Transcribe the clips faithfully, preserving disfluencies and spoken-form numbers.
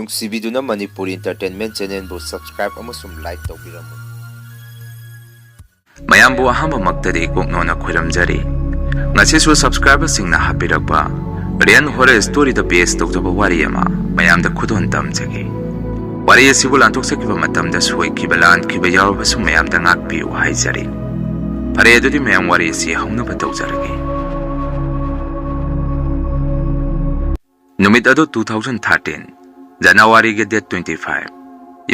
ꯅꯨꯡꯁꯤꯕꯤꯗꯨꯅ Manipuri Entertainment Channelꯕꯨ subscribe ꯑꯃꯁꯨꯡ like ꯇꯧꯕꯤꯔꯝꯃꯨ꯫ ꯃꯌꯥꯝꯕꯨ ꯑꯍꯥꯟꯕꯃꯛꯇꯗꯤ ꯀꯣꯛꯅꯣꯟꯅ ꯈꯣꯏꯔꯝꯖꯔꯤ꯫ ꯉꯁꯤꯁꯨ subscriberꯁꯤꯡꯅ ꯍꯥꯞꯄꯤꯔꯛꯄ real horror storyꯗ base ꯇꯧꯖꯕ ꯋꯥꯔꯤ ꯑꯃ ꯃꯌꯥꯝꯗ ꯈꯨꯗꯣꯜ ꯇꯝꯖꯒꯦ꯫ ꯋꯥꯔꯤ ꯑꯁꯤꯕꯨ ꯂꯥꯟꯊꯣꯛꯆꯈꯤꯕ ꯃꯇꯝꯗ ꯁꯣꯏꯈꯤꯕ ꯂꯥꯟꯈꯤꯕ ꯌꯥꯎꯔꯕꯁꯨ ꯃꯌꯥꯝꯗ ꯉꯥꯛꯄꯤꯌꯨ ꯍꯥꯏꯖꯔꯤ꯫ ꯐꯔꯦ, ꯑꯗꯨꯗꯤ ꯃꯌꯥꯝ ꯋꯥꯔꯤ ꯑꯁꯤ ꯍꯧꯅꯕ ꯇꯧꯖꯔꯒꯦ꯫ ꯅꯨꯃꯤꯠ ꯑꯗꯨ two thousand thirteen, Januaryꯒꯤ date twenty five꯫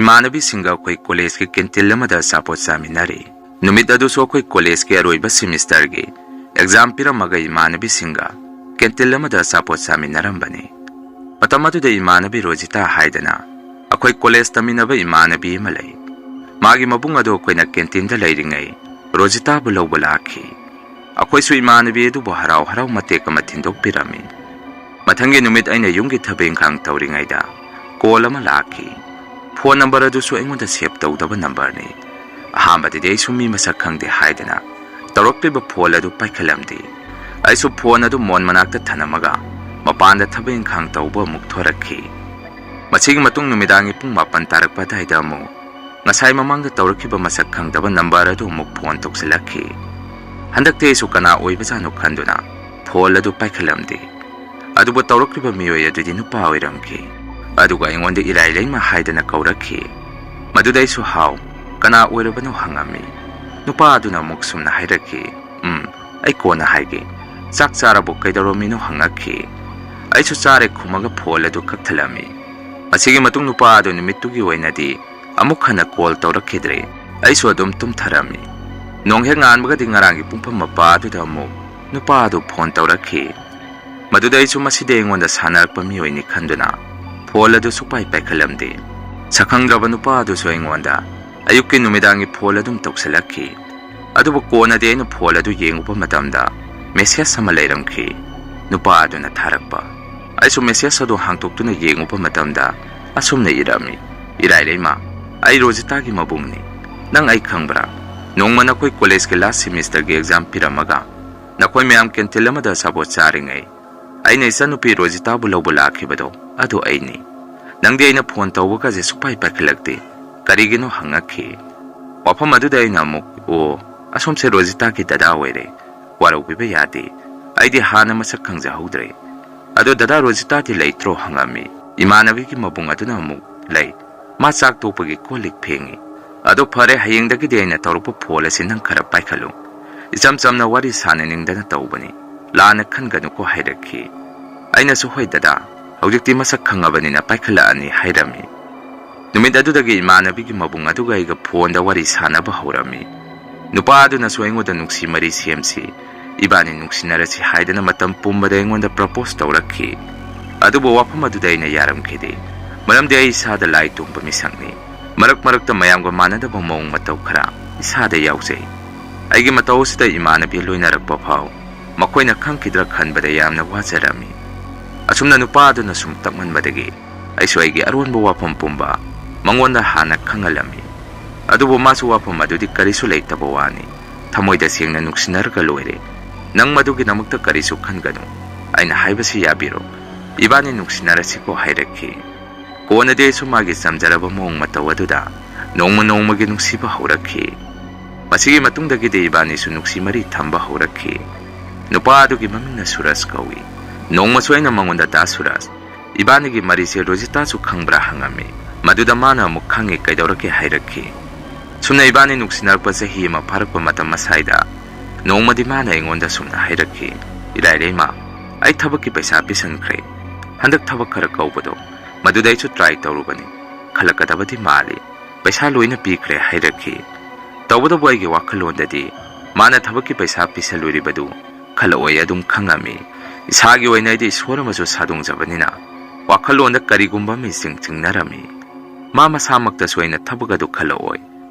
ꯏꯃꯥꯟꯅꯕꯤꯁꯤꯡꯒ ꯑꯩꯈꯣꯏ collegeꯀꯤ canteen ꯑꯃꯗ ꯑꯆꯥꯄꯣꯠ ꯆꯥꯃꯤꯟꯅꯔꯤ꯫ ꯅꯨꯃꯤꯠ ꯑꯗꯨꯁꯨ ꯑꯩꯈꯣꯏ collegeꯀꯤ ꯑꯔꯣꯏꯕ semesterꯒꯤ exam ꯄꯤꯔꯝꯃꯒ ꯏꯃꯥꯟꯅꯕꯤꯁꯤꯡꯒ canteen ꯑꯃꯗ ꯑꯆꯥꯄꯣꯠ ꯆꯥꯃꯤꯟꯅꯔꯝꯕꯅꯤ꯫ ꯃꯇꯝ ꯑꯗꯨꯗ ꯏꯃꯥꯟꯅꯕꯤ ꯔꯣꯖꯤꯇꯥ ꯍꯥꯏꯗꯅ ꯑꯩꯈꯣꯏ college ꯇꯝꯃꯤꯟꯅꯕ ꯏꯃꯥꯟꯅꯕꯤ ꯑꯃ ꯂꯩ꯫ ꯃꯥꯒꯤ ꯃꯕꯨꯡ ꯑꯗꯨ ꯑꯩꯈꯣꯏꯅ canteenꯗ ꯂꯩꯔꯤꯉꯩ ꯔꯣꯖꯤꯇꯥꯕꯨ ꯂꯧꯕ ꯂꯥꯛꯈꯤ꯫ ꯑꯩꯈꯣꯏꯁꯨ ꯏꯃꯥꯟꯅꯕꯤ ꯑꯗꯨꯕꯨ ꯍꯔꯥꯎ ꯍꯔꯥꯎ ꯃꯇꯦꯛ ꯑꯃ ꯊꯤꯟꯗꯣꯛꯄꯤꯔꯝꯃꯤ꯫ ꯃꯊꯪꯒꯤ ꯅꯨꯃꯤꯠ ꯑꯩꯅ ꯌꯨꯝꯒꯤ ꯊꯕꯛ ꯏꯪꯈꯥꯡ ꯇꯧꯔꯤꯉꯩꯗ call ꯑꯃ ꯂꯥꯛꯈꯤ꯫ Phone number ꯑꯗꯨꯁꯨ ꯑꯩꯉꯣꯟꯗ save ꯇꯧꯗꯕ numberꯅꯤ꯫ ꯑꯍꯥꯟꯕꯗꯗꯤ ꯑꯩꯁꯨ ꯃꯤ ꯃꯁꯛ ꯈꯪꯗꯦ ꯍꯥꯏꯗꯅ ꯇꯧꯔꯛꯂꯤꯕ phone ꯑꯗꯨ ꯄꯥꯏꯈꯠꯂꯝꯗꯦ꯫ ꯑꯩꯁꯨ phone ꯑꯗꯨ ꯃꯣꯟ ꯃꯅꯥꯛꯇ ꯊꯅꯝꯃꯒ ꯃꯄꯥꯟꯗ ꯊꯕꯛ ꯏꯪꯈꯥꯡ ꯇꯧꯕ ꯑꯃꯨꯛ ꯊꯣꯔꯛꯈꯤ꯫ ꯃꯁꯤꯒꯤ ꯃꯇꯨꯡ ꯅꯨꯃꯤꯗꯥꯡꯒꯤ ꯄꯨꯡ ꯃꯥꯄꯟ ꯇꯥꯔꯛꯄ ꯑꯗꯨꯋꯥꯏꯗ ꯑꯃꯨꯛ ꯉꯁꯥꯏ ꯃꯃꯥꯡꯗ ꯇꯧꯔꯛꯈꯤꯕ ꯃꯁꯛ ꯈꯪꯗꯕ number ꯑꯗꯨ ꯑꯃꯨꯛ phone ꯇꯧꯁꯤꯜꯂꯛꯈꯤ꯫ ꯍꯟꯗꯛꯇꯤ ꯑꯩꯁꯨ ꯀꯅꯥ ꯑꯣꯏꯕꯖꯥꯠꯅꯣ ꯈꯟꯗꯨꯅ phone ꯑꯗꯨ ꯄꯥꯏꯈꯠꯂꯝꯗꯦ꯫ ꯑꯗꯨꯕꯨ ꯇꯧꯔꯛꯂꯤꯕ ꯃꯤꯑꯣꯏ ꯑꯗꯨꯗꯤ ꯅꯨꯄꯥ ꯑꯣꯏꯔꯝꯈꯤ꯫ ꯑꯗꯨꯒ ꯑꯩꯉꯣꯟꯗ ꯏꯔꯥꯏ ꯂꯩꯃ ꯍꯥꯏꯗꯅ ꯀꯧꯔꯛꯈꯤ꯫ ꯃꯗꯨꯗ ꯑꯩꯁꯨ "ꯍꯥꯎ, ꯀꯅꯥ ꯑꯣꯏꯔꯕꯅꯣ?" ꯍꯪꯉꯝꯃꯤ꯫ ꯅꯨꯄꯥ ꯑꯗꯨꯅ ꯑꯃꯨꯛ ꯁꯨꯝꯅ ꯍꯥꯏꯔꯛꯈꯤ, "ꯎꯝ, ꯑꯩ ꯀꯣꯟꯅ ꯍꯥꯏꯒꯦ꯫ ꯆꯥꯛ ꯆꯥꯔꯕꯣ? ꯀꯩꯗꯧꯔꯝꯃꯤꯅꯣ?" ꯍꯪꯉꯛꯈꯤ꯫ ꯑꯩꯁꯨ ꯆꯥꯔꯦ ꯈꯨꯝꯃꯒ phone ꯑꯗꯨ ꯀꯛꯊꯠꯂꯝꯃꯤ꯫ ꯃꯁꯤꯒꯤ ꯃꯇꯨꯡ ꯅꯨꯄꯥ ꯑꯗꯨ ꯅꯨꯃꯤꯠꯇꯨꯒꯤ ꯑꯣꯏꯅꯗꯤ ꯑꯃꯨꯛ ꯍꯟꯅ call ꯇꯧꯔꯛꯈꯤꯗ꯭ꯔꯦ꯫ ꯑꯩꯁꯨ ꯑꯗꯨꯝ ꯇꯨꯝꯊꯔꯝꯃꯤ꯫ ꯅꯣꯡ ꯍꯦꯛ ꯉꯥꯟꯕꯒꯗꯤ ꯉꯔꯥꯡꯒꯤ ꯄꯨꯡꯐꯝ ꯃꯄꯥ ꯑꯗꯨꯗ ꯑꯃꯨꯛ ꯅꯨꯄꯥ ꯑꯗꯨ phone ꯇꯧꯔꯛꯈꯤ꯫ ꯃꯗꯨꯗ ꯑꯩꯁꯨ ꯃꯁꯤꯗꯤ ꯑꯩꯉꯣꯟꯗ ꯁꯥꯟꯅꯔꯛꯄ ꯃꯤꯑꯣꯏꯅꯤ ꯈꯟꯗꯨꯅ phone ꯑꯗꯨ ꯁꯨꯛꯄꯥꯏ ꯄꯥꯏꯈꯠꯂꯝꯗꯦ꯫ ꯁꯛꯈꯪꯗ꯭ꯔꯕ ꯅꯨꯄꯥ ꯑꯗꯨꯁꯨ ꯑꯩꯉꯣꯟꯗ ꯑꯌꯨꯛꯀꯤ ꯅꯨꯃꯤꯗꯥꯡꯒꯤ phone ꯑꯗꯨꯝ ꯇꯧꯁꯤꯜꯂꯛꯈꯤ꯫ ꯑꯗꯨꯕꯨ ꯀꯣꯟꯅꯗꯤ ꯑꯩꯅ phone ꯑꯗꯨ ꯌꯦꯡꯉꯨꯕ ꯃꯇꯝꯗ message ꯑꯃ ꯂꯩꯔꯝꯈꯤ꯫ ꯅꯨꯄꯥ ꯑꯗꯨꯅ ꯊꯥꯔꯛꯄ꯫ ꯑꯩꯁꯨ message ꯑꯗꯨ ꯍꯥꯡꯇꯣꯛꯇꯨꯅ ꯌꯦꯡꯉꯨꯕ ꯃꯇꯝꯗ ꯑꯁꯨꯝꯅ ꯏꯔꯝꯃꯤ, "ꯏꯔꯥꯏ ꯂꯩꯃ, ꯑꯩ ꯔꯣꯖꯤꯇꯥꯒꯤ ꯃꯕꯨꯡꯅꯤ꯫ ꯅꯪ ꯑꯩ ꯈꯪꯕ꯭ꯔꯥ? ꯅꯣꯡꯃ ꯅꯈꯣꯏ collegeꯀꯤ last semesterꯒꯤ exam ꯄꯤꯔꯝꯃꯒ ꯅꯈꯣꯏ ꯃꯌꯥꯝ canteen ꯑꯃꯗ ꯑꯆꯥꯄꯣꯠ ꯆꯥꯔꯤꯉꯩ ꯑꯩꯅ ꯏꯆꯟꯅꯨꯄꯤ ꯔꯣꯖꯤꯇꯥꯕꯨ ꯂꯧꯕ ꯂꯥꯛꯈꯤꯕꯗꯣ ꯑꯗꯨ ꯑꯩꯅꯤ꯫ "ꯅꯪꯗꯤ ꯑꯩꯅ ꯐꯣꯟ ꯇꯧꯕꯒꯁꯦ ꯁꯨꯛꯄꯥꯏ ꯄꯥꯏꯈꯠꯂꯛꯇꯦ꯫ ꯀꯔꯤꯒꯤꯅꯣ?" ꯍꯪꯉꯛꯈꯤ꯫ ꯋꯥꯐꯝ ꯑꯗꯨꯗ ꯑꯩꯅ ꯑꯃꯨꯛ, "ꯑꯣ, ꯑꯁꯣꯝꯁꯦ ꯔꯣꯖꯤꯇꯥꯒꯤ ꯗꯗꯥ ꯑꯣꯏꯔꯦ꯫ ꯋꯥꯔꯧꯕꯤꯕ ꯌꯥꯗꯦ꯫ ꯑꯩꯗꯤ ꯍꯥꯟꯅ ꯃꯁꯛ ꯈꯪꯖꯍꯧꯗ꯭ꯔꯦ꯫ ꯑꯗꯣ ꯗꯗꯥ ꯔꯣꯖꯤꯇꯥꯗꯤ ꯂꯩꯇ꯭ꯔꯣ?" ꯍꯪꯉꯝꯃꯤ꯫ ꯏꯃꯥꯟꯅꯕꯤꯒꯤ ꯃꯕꯨꯡ ꯑꯗꯨꯅ ꯑꯃꯨꯛ, "ꯂꯩ꯫ ꯃꯥ ꯆꯥꯛ ꯇꯣꯛꯄꯒꯤ ꯀꯣꯜ ꯂꯤꯛ ꯐꯦꯡꯉꯤ꯫ ꯑꯗꯣ ꯐꯔꯦ, ꯍꯌꯦꯡꯗꯒꯤꯗꯤ ꯑꯩꯅ ꯇꯧꯔꯛꯄ ꯐꯣꯟ ꯑꯁꯤ ꯅꯪ ꯈꯔ ꯄꯥꯏꯈꯠꯂꯨ꯫ ꯏꯆꯝ ꯆꯝꯅ ꯋꯥꯔꯤ ꯁꯥꯟꯅꯅꯤꯡꯗꯅ ꯇꯧꯕꯅꯤ꯫ ꯂꯥꯟꯅ ꯈꯟꯒꯅꯨꯀꯣ" ꯍꯥꯏꯔꯛꯈꯤ꯫ ꯑꯩꯅꯁꯨ, "ꯍꯣꯏ ꯗꯗꯥ, ꯍꯧꯖꯤꯛꯇꯤ ꯃꯁꯛ ꯈꯪꯉꯕꯅꯤꯅ ꯄꯥꯏꯈꯠꯂꯛꯑꯅꯤ" ꯍꯥꯏꯔꯝꯃꯤ꯫ ꯅꯨꯃꯤꯠ ꯑꯗꯨꯗꯒꯤ ꯏꯃꯥꯟꯅꯕꯤꯒꯤ ꯃꯕꯨꯡ ꯑꯗꯨꯒ ꯑꯩꯒ ꯐꯣꯟꯗ ꯋꯥꯔꯤ ꯁꯥꯟꯅꯕ ꯍꯧꯔꯝꯃꯤ꯫ ꯅꯨꯄꯥ ꯑꯗꯨꯅꯁꯨ ꯑꯩꯉꯣꯟꯗ "ꯅꯨꯡꯁꯤ ꯃꯔꯤ ꯁꯦꯝꯁꯤ, ꯏꯕꯥꯅꯤ ꯅꯨꯡꯁꯤꯅꯔꯁꯤ" ꯍꯥꯏꯗꯅ ꯃꯇꯝ ꯄꯨꯝꯕꯗ ꯑꯩꯉꯣꯟꯗ ꯄ꯭ꯔꯄꯣꯁ ꯇꯧꯔꯛꯈꯤ꯫ ꯑꯗꯨꯕꯨ ꯋꯥꯐꯝ ꯑꯗꯨꯗ ꯑꯩꯅ ꯌꯥꯔꯝꯈꯤꯗꯦ꯫ ꯃꯔꯝꯗꯤ ꯑꯩ ꯏꯁꯥꯗ ꯂꯥꯏ ꯇꯣꯡꯕ ꯃꯤꯁꯛꯅꯤ꯫ ꯃꯔꯛ ꯃꯔꯛꯇ ꯃꯌꯥꯝꯒ ꯃꯥꯟꯅꯗꯕ ꯃꯑꯣꯡ ꯃꯇꯧ ꯈꯔ ꯏꯁꯥꯗ ꯌꯥꯎꯖꯩ꯫ ꯑꯩꯒꯤ ꯃꯇꯧ ꯑꯁꯤꯗ ꯏꯃꯥꯟꯅꯕꯤ ꯂꯣꯏꯅꯔꯛꯄ ꯐꯥꯎ ꯃꯈꯣꯏꯅ ꯈꯪꯈꯤꯗ꯭ꯔꯥ ꯈꯟꯕꯗ ꯌꯥꯝꯅ ꯋꯥꯖꯔꯝꯃꯤ꯫ ꯑꯁꯨꯝꯅ ꯅꯨꯄꯥ ꯑꯗꯨꯅ ꯁꯨꯝ ꯇꯛꯃꯟꯕꯗꯒꯤ ꯑꯩꯁꯨ ꯑꯩꯒꯤ ꯑꯔꯣꯟꯕ ꯋꯥꯐꯝ ꯄꯨꯝꯕ ꯃꯉꯣꯟꯗ ꯍꯥꯟꯅ ꯈꯪꯍꯜꯂꯝꯃꯤ꯫ ꯑꯗꯨꯕꯨ ꯃꯥꯁꯨ ꯋꯥꯐꯝ ꯑꯗꯨꯗꯤ ꯀꯔꯤꯁꯨ ꯂꯩꯇꯕ ꯋꯥꯅꯤ꯫ "ꯊꯃꯣꯏꯗ ꯁꯦꯡꯅ ꯅꯨꯡꯁꯤꯅꯔꯒ ꯂꯣꯏꯔꯦ꯫ ꯅꯪ ꯃꯗꯨꯒꯤꯗꯃꯛꯇ ꯀꯔꯤꯁꯨ ꯈꯟꯒꯅꯨ꯫ ꯑꯩꯅ ꯍꯥꯏꯕꯁꯤ ꯌꯥꯕꯤꯔꯣ꯫ ꯏꯕꯥꯅꯤ ꯅꯨꯡꯁꯤꯅꯔꯁꯤꯀꯣ" ꯍꯥꯏꯔꯛꯈꯤ꯫ ꯀꯣꯟꯅꯗꯤ ꯑꯩꯁꯨ ꯃꯥꯒꯤ ꯆꯝꯖꯔꯕ ꯃꯑꯣꯡ ꯃꯇꯧ ꯑꯗꯨꯗ ꯅꯣꯡꯃ ꯅꯣꯡꯃꯒꯤ ꯅꯨꯡꯁꯤꯕ ꯍꯧꯔꯛꯈꯤ꯫ ꯃꯁꯤꯒꯤ ꯃꯇꯨꯡꯗꯒꯤꯗꯤ ꯏꯕꯥꯅꯤꯁꯨ ꯅꯨꯡꯁꯤ ꯃꯔꯤ ꯊꯝꯕ ꯍꯧꯔꯛꯈꯤ꯫ ꯅꯨꯄꯥ ꯑꯗꯨꯒꯤ ꯃꯃꯤꯡꯅ ꯁꯨꯔꯖ ꯀꯧꯏ꯫ ꯅꯣꯡꯃꯁꯨ ꯑꯩꯅ ꯃꯉꯣꯟꯗ, "ꯗꯥ ꯁꯨꯔꯖ, ꯏꯕꯥꯅꯤꯒꯤ ꯃꯔꯤꯁꯦ ꯔꯣꯖꯤꯇꯥꯁꯨ ꯈꯪꯕ꯭ꯔꯥ?" ꯍꯪꯉꯝꯃꯤ꯫ ꯃꯗꯨꯗ ꯃꯥꯅ ꯑꯃꯨꯛ, "ꯈꯪꯉꯤ, ꯀꯩꯗꯧꯔꯒꯦ?" ꯍꯥꯏꯔꯛꯈꯤ꯫ ꯁꯨꯝꯅ ꯏꯕꯥꯅꯤ ꯅꯨꯡꯁꯤꯅꯔꯛꯄ ꯆꯍꯤ ꯑꯃ ꯐꯥꯔꯛꯄ ꯃꯇꯝ ꯑꯁꯥꯏꯗ ꯅꯣꯡꯃꯗꯤ ꯃꯥꯅ ꯑꯩꯉꯣꯟꯗ ꯁꯨꯝꯅ ꯍꯥꯏꯔꯛꯈꯤ, "ꯏꯔꯥꯏ ꯂꯩꯃ, ꯑꯩ ꯊꯕꯛꯀꯤ ꯄꯩꯁꯥ ꯄꯤꯁꯟꯈ꯭ꯔꯦ꯫ ꯍꯟꯗꯛ ꯊꯕꯛ ꯈꯔ ꯀꯧꯕꯗꯣ, ꯃꯗꯨꯗ ꯑꯩꯁꯨ ꯇ꯭ꯔꯥꯏ ꯇꯧꯔꯨꯕꯅꯤ꯫ ꯈꯜꯂꯛꯀꯗꯕꯗꯤ ꯃꯥꯜꯂꯤ꯫ ꯄꯩꯁꯥ ꯂꯣꯏꯅ ꯄꯤꯈ꯭ꯔꯦ" ꯍꯥꯏꯔꯛꯈꯤ꯫ ꯇꯧꯕꯇꯕꯨ ꯑꯩꯒꯤ ꯋꯥꯈꯜꯂꯣꯟꯗꯗꯤ ꯃꯥꯅ ꯊꯕꯛꯀꯤ ꯄꯩꯁꯥ ꯄꯤꯁꯜꯂꯨꯔꯤꯕꯗꯨ ꯈꯜꯂꯛꯑꯣꯏ ꯑꯗꯨꯝ ꯈꯪꯉꯝꯃꯤ꯫ ꯏꯁꯥꯒꯤ ꯑꯣꯏꯅ ꯑꯩꯗꯤ ꯏꯁꯣꯔ ꯑꯃꯁꯨ ꯁꯥꯗꯣꯡꯖꯕꯅꯤꯅ ꯋꯥꯈꯜꯂꯣꯟꯗ ꯀꯔꯤꯒꯨꯝꯕ ꯑꯃ ꯏꯆꯤꯡ ꯆꯤꯡꯅꯔꯝꯃꯤ꯫ ꯃꯥ ꯃꯁꯥꯃꯛꯇꯁꯨ ꯑꯩꯅ ꯊꯕꯛ ꯑꯗꯨ ꯈꯜꯂꯛꯑꯣꯏ꯫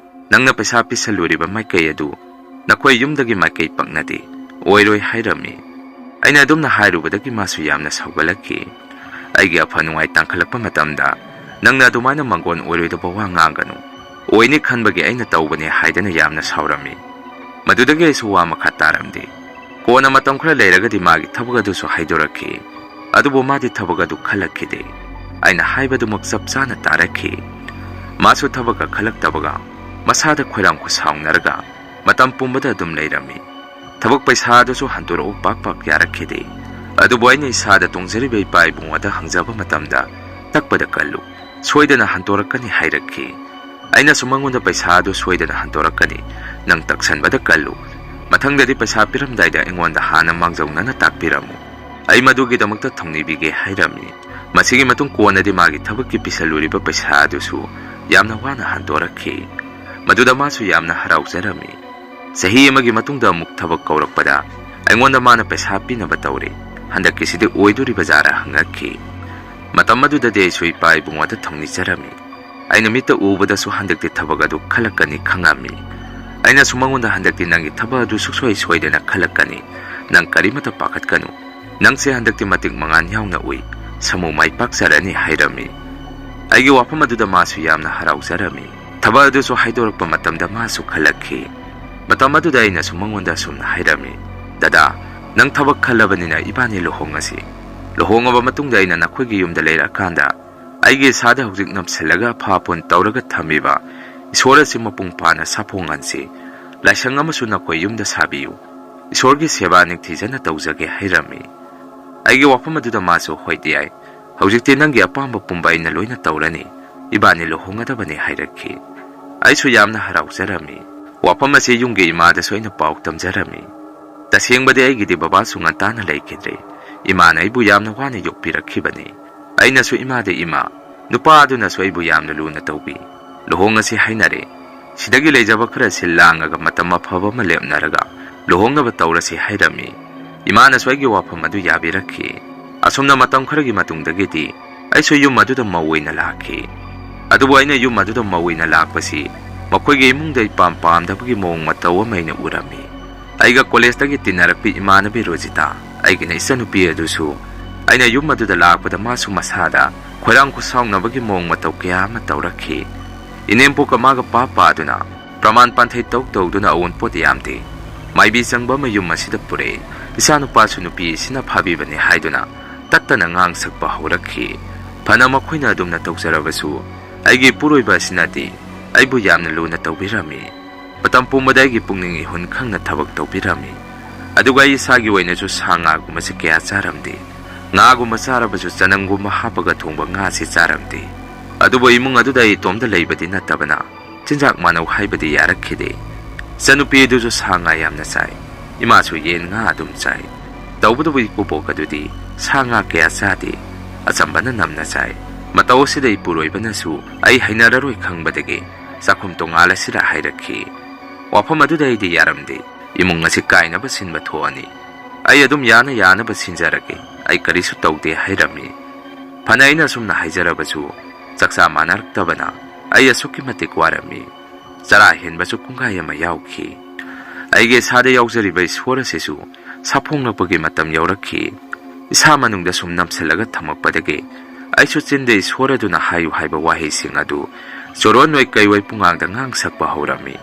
"ꯅꯪꯅ ꯄꯩꯁꯥ ꯄꯤꯁꯜꯂꯨꯔꯤꯕ ꯃꯥꯏꯀꯩ ꯑꯗꯨ ꯅꯈꯣꯏ ꯌꯨꯝꯗꯒꯤ ꯃꯥꯏꯀꯩ ꯄꯛꯅꯗꯦ, ꯑꯣꯏꯔꯣꯏ" ꯍꯥꯏꯔꯝꯃꯤ꯫ ꯑꯩꯅ ꯑꯗꯨꯝꯅ ꯍꯥꯏꯔꯨꯕꯗꯒꯤ ꯃꯥꯁꯨ ꯌꯥꯝꯅ ꯁꯥꯎꯒꯠꯂꯛꯈꯤ꯫ ꯑꯩꯒꯤ ꯑꯐ ꯅꯨꯡꯉꯥꯏ ꯇꯥꯡꯈꯠꯂꯛꯄ ꯃꯇꯝꯗ ꯅꯪꯅ ꯑꯗꯨꯃꯥꯏꯅ ꯃꯪꯒꯣꯟ ꯑꯣꯏꯔꯣꯏꯗꯕ ꯋꯥ ꯉꯥꯡꯒꯅꯨ꯫ ꯑꯣꯏꯅꯤ ꯈꯟꯕꯒꯤ ꯑꯩꯅ ꯇꯧꯕꯅꯦ ꯍꯥꯏꯗꯅ ꯌꯥꯝꯅ ꯁꯥꯎꯔꯝꯃꯤ꯫ ꯃꯗꯨꯗꯒꯤ ꯑꯩꯁꯨ ꯋꯥ ꯃꯈꯥ ꯇꯥꯔꯝꯗꯦ꯫ ꯀꯣꯟꯅ ꯃꯇꯝ ꯈꯔ ꯂꯩꯔꯒꯗꯤ ꯃꯥꯒꯤ ꯊꯕꯛ ꯑꯗꯨꯁꯨ ꯍꯥꯏꯗꯣꯔꯛꯈꯤ꯫ ꯑꯗꯨꯕꯨ ꯃꯥꯗꯤ ꯊꯕꯛ ꯑꯗꯨ ꯈꯜꯂꯛꯈꯤꯗꯦ꯫ ꯑꯩꯅ ꯍꯥꯏꯕꯗꯨꯃꯛ ꯆꯞ ꯆꯥꯅ ꯇꯥꯔꯛꯈꯤ꯫ ꯃꯥꯁꯨ ꯊꯕꯛꯀ ꯈꯜꯂꯛꯇꯕꯒ ꯃꯁꯥꯗ ꯈꯣꯏꯔꯥꯡ ꯈꯣꯏꯁꯥꯎꯅꯔꯒ ꯃꯇꯝ ꯄꯨꯝꯕꯗ ꯑꯗꯨꯝ ꯂꯩꯔꯝꯃꯤ꯫ ꯊꯕꯛ ꯄꯩꯁꯥ ꯑꯗꯨꯁꯨ ꯍꯟꯗꯣꯔꯛꯎ ꯄꯥꯛ ꯄꯥꯛ ꯌꯥꯔꯛꯈꯤꯗꯦ꯫ ꯑꯗꯨꯕꯨ ꯑꯩꯅ ꯏꯁꯥꯗ ꯇꯣꯡꯖꯔꯤꯕ ꯏꯄꯥ ꯏꯕꯨꯡꯉꯣꯗ ꯍꯪꯖꯕ ꯃꯇꯝꯗ, "ꯇꯛꯄꯗ ꯀꯜꯂꯨ, ꯁꯣꯏꯗꯅ ꯍꯟꯗꯣꯔꯛꯀꯅꯤ" ꯍꯥꯏꯔꯛꯈꯤ꯫ ꯑꯩꯅꯁꯨ ꯃꯉꯣꯟꯗ ꯄꯩꯁꯥ ꯑꯗꯨ ꯁꯣꯏꯗꯅ ꯍꯟꯗꯣꯔꯛꯀꯅꯤ, ꯅꯪ ꯇꯛꯁꯟꯕꯗ ꯀꯜꯂꯨ, ꯃꯊꯪꯗꯗꯤ ꯄꯩꯁꯥ ꯄꯤꯔꯝꯗꯥꯏꯗ ꯑꯩꯉꯣꯟꯗ ꯍꯥꯟꯅ ꯃꯥꯡꯖꯧꯅꯅ ꯇꯥꯛꯄꯤꯔꯝꯃꯨ, ꯑꯩ ꯃꯗꯨꯒꯤꯗꯃꯛꯇ ꯊꯧꯅꯤꯕꯤꯒꯦ ꯍꯥꯏꯔꯝꯃꯤ꯫ ꯃꯁꯤꯒꯤ ꯃꯇꯨꯡ ꯀꯣꯟꯅꯗꯤ ꯃꯥꯒꯤ ꯊꯕꯛꯀꯤ ꯄꯤꯁꯜꯂꯨꯔꯤꯕ ꯄꯩꯁꯥ ꯑꯗꯨꯁꯨ ꯌꯥꯝꯅ ꯋꯥꯅ ꯍꯟꯗꯣꯔꯛꯈꯤ꯫ ꯃꯗꯨꯗ ꯃꯥꯁꯨ ꯌꯥꯝꯅ ꯍꯔꯥꯎꯖꯔꯝꯃꯤ꯫ ꯆꯍꯤ ꯑꯃꯒꯤ ꯃꯇꯨꯡꯗ ꯑꯃꯨꯛ ꯊꯕꯛ ꯀꯧꯔꯛꯄꯗ ꯑꯩꯉꯣꯟꯗ ꯃꯥꯅ ꯄꯩꯁꯥ ꯄꯤꯅꯕ ꯇꯧꯔꯦ꯫ "ꯍꯟꯗꯛꯀꯤꯁꯤꯗꯤ ꯑꯣꯏꯗꯣꯔꯤꯕ ꯖꯥꯔꯥ?" ꯍꯪꯉꯛꯈꯤ꯫ ꯃꯇꯝ ꯑꯗꯨꯗꯗꯤ ꯑꯩꯁꯨ ꯏꯄꯥ ꯏꯕꯨꯡꯉꯣꯗ ꯊꯧꯅꯤꯖꯔꯝꯃꯤ꯫ ꯑꯩꯅ ꯃꯤꯠꯇ ꯎꯕꯗꯁꯨ ꯍꯟꯗꯛꯇꯤ ꯊꯕꯛ ꯑꯗꯨ ꯈꯜꯂꯛꯀꯅꯤ ꯈꯪꯉꯝꯃꯤ꯫ ꯑꯩꯅꯁꯨ ꯃꯉꯣꯟꯗ, "ꯍꯟꯗꯛꯇꯤ ꯅꯪꯒꯤ ꯊꯕꯛ ꯑꯗꯨ ꯁꯨꯡꯁꯣꯏ ꯁꯣꯏꯗꯅ ꯈꯜꯂꯛꯀꯅꯤ꯫ ꯅꯪ ꯀꯔꯤꯃꯠꯇ ꯄꯥꯈꯠꯀꯅꯨ꯫ ꯅꯪꯁꯦ ꯍꯟꯗꯛꯇꯤ ꯃꯇꯤꯛ ꯃꯉꯥꯜ ꯌꯥꯎꯅ ꯎꯏ꯫ ꯁꯃꯨ ꯃꯥꯏ ꯄꯥꯛꯆꯔꯅꯤ" ꯍꯥꯏꯔꯝꯃꯤ꯫ ꯑꯩꯒꯤ ꯋꯥꯐꯝ ꯑꯗꯨꯗ ꯃꯥꯁꯨ ꯌꯥꯝꯅ ꯍꯔꯥꯎꯖꯔꯝꯃꯤ꯫ ꯊꯕꯛ ꯑꯗꯨꯁꯨ ꯍꯥꯏꯗꯣꯔꯛꯄ ꯃꯇꯝꯗ ꯃꯥꯁꯨ ꯈꯜꯂꯛꯈꯤ꯫ ꯃꯇꯝ ꯑꯗꯨꯗ ꯑꯩꯅꯁꯨ ꯃꯉꯣꯟꯗ ꯑꯁꯨꯝꯅ ꯍꯥꯏꯔꯝꯃꯤ, "ꯗꯗꯥ, ꯅꯪ ꯊꯕꯛ ꯈꯜꯂꯕꯅꯤꯅ ꯏꯕꯥꯅꯤ ꯂꯨꯍꯣꯡꯉꯁꯤ꯫ ꯂꯨꯍꯣꯡꯉꯕ ꯃꯇꯨꯡꯗ ꯑꯩꯅ ꯅꯈꯣꯏꯒꯤ ꯌꯨꯝꯗ ꯂꯩꯔꯛꯑꯀꯥꯟꯗ ꯑꯩꯒꯤ ꯏꯁꯥꯗ ꯍꯧꯖꯤꯛ ꯅꯞꯁꯤꯜꯂꯒ ꯑꯐꯥ ꯄꯨꯟ ꯇꯧꯔꯒ ꯊꯝꯃꯤꯕ ꯏꯁꯣꯔ ꯑꯁꯤ ꯃꯄꯨꯡ ꯐꯥꯅ ꯁꯥꯐꯣꯡꯍꯟꯁꯤ꯫ ꯂꯥꯏꯁꯪ ꯑꯃꯁꯨ ꯅꯈꯣꯏ ꯌꯨꯝꯗ ꯁꯥꯕꯤꯌꯨ꯫ ꯏꯁꯣꯔꯒꯤ ꯁꯦꯕꯥ ꯅꯤꯡꯊꯤꯖꯅ ꯇꯧꯖꯒꯦ" ꯍꯥꯏꯔꯝꯃꯤ꯫ ꯑꯩꯒꯤ ꯋꯥꯐꯝ ꯑꯗꯨꯗ ꯃꯥꯁꯨ, "ꯍꯣꯏ ꯗꯤꯌꯥꯏ, ꯍꯧꯖꯤꯛꯇꯤ ꯅꯪꯒꯤ ꯑꯄꯥꯝꯕ ꯄꯨꯝꯕ ꯑꯩꯅ ꯂꯣꯏꯅ ꯇꯧꯔꯅꯤ꯫ ꯏꯕꯥꯅꯤ ꯂꯨꯍꯣꯡꯒꯗꯕꯅꯤ" ꯍꯥꯏꯔꯛꯈꯤ꯫ ꯑꯩꯁꯨ ꯌꯥꯝꯅ ꯍꯔꯥꯎꯖꯔꯝꯃꯤ꯫ ꯋꯥꯐꯝ ꯑꯁꯤ ꯌꯨꯝꯒꯤ ꯏꯃꯥꯗꯁꯨ ꯑꯩꯅ ꯄꯥꯎ ꯇꯝꯖꯔꯝꯃꯤ꯫ ꯇꯁꯦꯡꯕꯗꯤ ꯑꯩꯒꯤꯗꯤ ꯕꯕꯥꯁꯨ ꯉꯟꯇꯥꯅ ꯂꯩꯈꯤꯗ꯭ꯔꯦ꯫ ꯏꯃꯥꯅ ꯑꯩꯕꯨ ꯌꯥꯝꯅ ꯋꯥꯅ ꯌꯣꯛꯄꯤꯔꯛꯈꯤꯕꯅꯤ꯫ ꯑꯩꯅꯁꯨ ꯏꯃꯥꯗ, "ꯏꯃꯥ, ꯅꯨꯄꯥ ꯑꯗꯨꯅꯁꯨ ꯑꯩꯕꯨ ꯌꯥꯝꯅ ꯂꯨꯅ ꯇꯧꯕꯤ꯫ ꯂꯨꯍꯣꯡꯉꯁꯤ ꯍꯥꯏꯅꯔꯦ꯫ ꯁꯤꯗꯒꯤ ꯂꯩꯖꯕ ꯈꯔ ꯁꯤꯜ ꯂꯥꯡꯉꯒ ꯃꯇꯝ ꯑꯐꯕ ꯑꯃ ꯂꯦꯞꯅꯔꯒ ꯂꯨꯍꯣꯡꯅꯕ ꯇꯧꯔꯁꯤ" ꯍꯥꯏꯔꯝꯃꯤ꯫ ꯏꯃꯥꯅꯁꯨ ꯑꯩꯒꯤ ꯋꯥꯐꯝ ꯑꯗꯨ ꯌꯥꯕꯤꯔꯛꯈꯤ꯫ ꯑꯁꯨꯝꯅ ꯃꯇꯝ ꯈꯔꯒꯤ ꯃꯇꯨꯡꯗꯒꯤꯗꯤ ꯑꯩꯁꯨ ꯌꯨꯝ ꯑꯗꯨꯗ ꯃꯧ ꯑꯣꯏꯅ ꯂꯥꯛꯈꯤ꯫ ꯑꯗꯨꯕꯨ ꯑꯩꯅ ꯌꯨꯝ ꯑꯗꯨꯗ ꯃꯧ ꯑꯣꯏꯅ ꯂꯥꯛꯄꯁꯤ ꯃꯈꯣꯏꯒꯤ ꯏꯃꯨꯡꯗ ꯏꯄꯥꯝ ꯄꯥꯝꯗꯕꯒꯤ ꯃꯑꯣꯡ ꯃꯇꯧ ꯑꯃ ꯑꯩꯅ ꯎꯔꯝꯃꯤ꯫ ꯑꯩꯒ ꯀꯣꯂꯦꯖꯇꯒꯤ ꯇꯤꯟꯅꯔꯛꯄꯤ ꯏꯃꯥꯟꯅꯕꯤ ꯔꯣꯖꯤꯇꯥ, ꯑꯩꯒꯤꯅ ꯏꯆꯟꯅꯨꯄꯤ ꯑꯗꯨꯁꯨ, ꯑꯩꯅ ꯌꯨꯝ ꯑꯗꯨꯗ ꯂꯥꯛꯄꯗ ꯃꯥꯁꯨ ꯃꯁꯥꯗ ꯈꯣꯏꯔꯥꯡ ꯈꯨꯁꯥꯎꯅꯕꯒꯤ ꯃꯑꯣꯡ ꯃꯇꯧ ꯀꯌꯥ ꯑꯃ ꯇꯧꯔꯛꯈꯤ꯫ ꯏꯅꯦꯝꯄꯣꯛꯀ ꯃꯥꯒ ꯄꯥ ꯄꯥꯗꯨꯅ, ꯄ꯭ꯔꯃꯥꯟ ꯄꯥꯟꯊꯩ ꯇꯧ ꯇꯧꯗꯨꯅ ꯑꯑꯣꯟꯄꯣꯠ ꯌꯥꯝꯗꯦ꯫ ꯃꯥꯏꯕꯤ ꯆꯪꯕ ꯑꯃ ꯌꯨꯝ ꯑꯁꯤꯗ ꯄꯨꯔꯛꯏ꯫ ꯏꯆꯥꯅꯨꯄꯥꯁꯨ ꯅꯨꯄꯤ ꯑꯁꯤꯅ ꯐꯥꯕꯤꯕꯅꯤ ꯍꯥꯏꯗꯨꯅ ꯇꯠꯇꯅ ꯉꯥꯡ ꯁꯛꯄ ꯍꯧꯔꯛꯈꯤ꯫ ꯐꯅ ꯃꯈꯣꯏꯅ ꯑꯗꯨꯝꯅ ꯇꯧꯖꯔꯕꯁꯨ, ꯑꯩꯒꯤ ꯏꯄꯨꯔꯣꯏꯕ ꯑꯁꯤꯅꯗꯤ ꯑꯩꯕꯨ ꯌꯥꯝꯅ ꯂꯨꯅ ꯇꯧꯕꯤꯔꯝꯃꯤ꯫ ꯃꯇꯝ ꯄꯨꯝꯕꯗ ꯑꯩꯒꯤ ꯄꯨꯛꯅꯤꯡ ꯏꯍꯨꯟ ꯈꯪꯅ ꯊꯕꯛ ꯇꯧꯕꯤꯔꯝꯃꯤ꯫ ꯑꯗꯨꯒ ꯑꯩ ꯏꯁꯥꯒꯤ ꯑꯣꯏꯅꯁꯨ ꯁꯥ ꯉꯥꯒꯨꯝꯕꯁꯤ ꯀꯌꯥ ꯆꯥꯔꯝꯗꯦ꯫ ꯉꯥꯒꯨꯝꯕ ꯆꯥꯔꯕꯁꯨ ꯆꯅꯝꯒꯨꯝꯕ ꯍꯥꯞꯄꯒ ꯊꯣꯡꯕ ꯉꯥꯁꯤ ꯆꯥꯔꯝꯗꯦ꯫ ꯑꯗꯨꯕꯨ ꯏꯃꯨꯡ ꯑꯗꯨꯗ ꯑꯩ ꯏꯇꯣꯝꯇ ꯂꯩꯕꯗꯤ ꯅꯠꯇꯕꯅ, ꯆꯤꯟꯖꯥꯛ ꯃꯥꯟꯅꯧ ꯍꯥꯏꯕꯗꯤ ꯌꯥꯔꯛꯈꯤꯗꯦ꯫ ꯏꯆꯟꯅꯨꯄꯤ ꯑꯗꯨꯁꯨ ꯁꯥ ꯉꯥ ꯌꯥꯝꯅ ꯆꯥꯏ꯫ ꯏꯃꯥꯁꯨ ꯌꯦꯟ ꯉꯥ ꯑꯗꯨꯝ ꯆꯥꯏ꯫ ꯇꯧꯕꯇꯕꯨ ꯏꯀꯨꯕꯣꯛ ꯑꯗꯨꯗꯤ ꯁꯥ ꯉꯥ ꯀꯌꯥ ꯆꯥꯗꯦ꯫ ꯑꯆꯝꯕꯅ ꯅꯝꯅ ꯆꯥꯏ꯫ ꯃꯇꯧ ꯑꯁꯤꯗ ꯏꯄꯨꯔꯣꯏꯕꯅꯁꯨ ꯑꯩ ꯍꯩꯅꯔꯔꯣꯏ ꯈꯪꯕꯗꯒꯤ ꯆꯥꯛꯈꯨꯝ ꯇꯣꯉꯥꯜꯂꯁꯤꯔ ꯍꯥꯏꯔꯛꯈꯤ꯫ ꯋꯥꯐꯝ ꯑꯗꯨꯗ ꯑꯩꯗꯤ ꯌꯥꯔꯝꯗꯦ꯫ ꯏꯃꯨꯡ ꯑꯁꯤ ꯀꯥꯏꯅꯕ ꯁꯤꯟꯕ ꯊꯣꯛꯑꯅꯤ꯫ ꯑꯩ ꯑꯗꯨꯝ ꯌꯥꯅ ꯌꯥꯅꯕ ꯁꯤꯟꯖꯔꯒꯦ꯫ ꯑꯩ ꯀꯔꯤꯁꯨ ꯇꯧꯗꯦ ꯍꯥꯏꯔꯝꯃꯤ꯫ ꯐꯅ ꯑꯩꯅ ꯑꯁꯨꯝꯅ ꯍꯥꯏꯖꯔꯕꯁꯨ, ꯆꯥꯛꯆꯥ ꯃꯥꯟꯅꯔꯛꯇꯕꯅ ꯑꯩ ꯑꯁꯨꯛꯀꯤ ꯃꯇꯤꯛ ꯋꯥꯔꯝꯃꯤ꯫ ꯆꯔꯥ ꯍꯦꯟꯕꯁꯨ ꯄꯨꯡꯈꯥꯏ ꯑꯃ ꯌꯥꯎꯈꯤ꯫ ꯑꯩꯒꯤ ꯏꯁꯥꯗ ꯌꯥꯎꯖꯔꯤꯕ ꯏꯁꯣꯔ ꯑꯁꯤꯁꯨ ꯁꯥꯐꯣꯡꯂꯛꯄꯒꯤ ꯃꯇꯝ ꯌꯧꯔꯛꯈꯤ꯫ ꯏꯁꯥ ꯃꯅꯨꯡꯗ ꯁꯨꯝ ꯅꯝꯁꯤꯜꯂꯒ ꯊꯝꯃꯛꯄꯗꯒꯤ ꯑꯩꯁꯨ ꯆꯤꯟꯗ ꯏꯁꯣꯔ ꯑꯗꯨꯅ ꯍꯥꯏꯌꯨ ꯍꯥꯏꯕ ꯋꯥꯍꯩꯁꯤꯡ ꯑꯗꯨ ꯆꯣꯔꯣꯟ ꯑꯣꯏ ꯀꯩ ꯑꯣꯏ ꯄꯨꯡꯉꯥꯡꯗ ꯉꯥꯡ ꯁꯛꯄ ꯍꯧꯔꯝꯃꯤ꯫